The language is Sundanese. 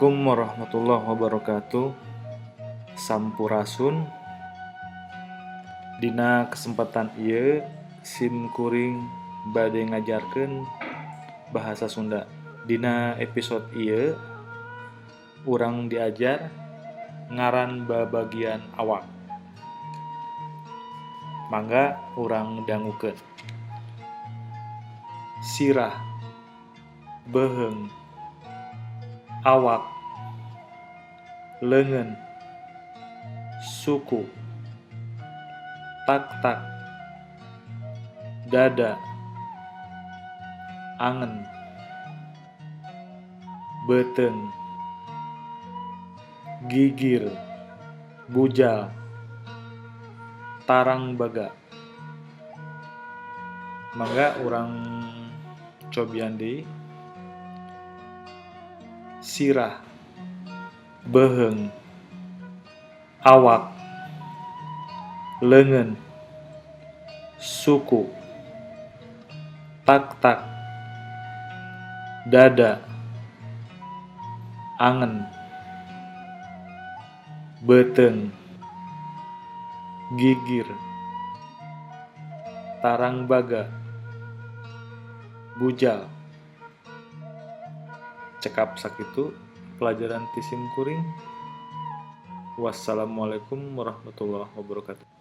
Assalamualaikum warahmatullahi wabarakatuh. Sampurasun. Dina kesempatan ieu sim kuring bade ngajarkeun bahasa Sunda. Dina episode ieu urang diajar ngaran babagian awak. Mangga urang dangukeun. Sirah, beuheung, awak, leungeun, suku, taktak, dada, angen, beuteung, gigir, bujal, tarangbaga. Mangga urang cobian deui. Sirah, beuheung, awak, leungeun, suku, taktak, dada, angen, beuteung, gigir, tarangbaga, bujal. Cekap sakitu pelajaran ti sim kuring. Wassalamualaikum warahmatullahi wabarakatuh.